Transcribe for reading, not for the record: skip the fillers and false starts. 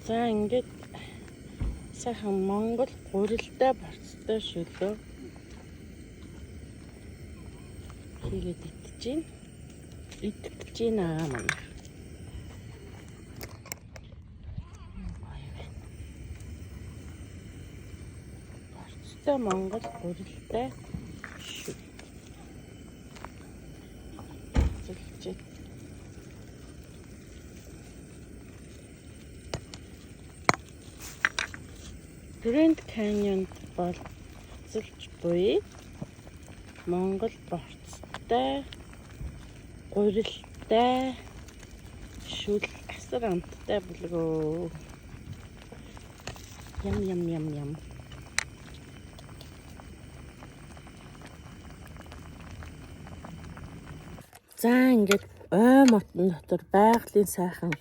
За, ингээд сайхан Монгол гурилтай борцтой шөлөө хийгээд идэж байна. Идэх гэж байна аа манай. Гоё байна. Борцтой Монгол гурилтай шөл. Зүлжээ. Grand Canyon-д болцолж буй Монгол борцтой гурилтай шүл асар амттай бүлгөө. Ям ям ям ям. За, ингээд ой мотон дотор байгалийн сайхан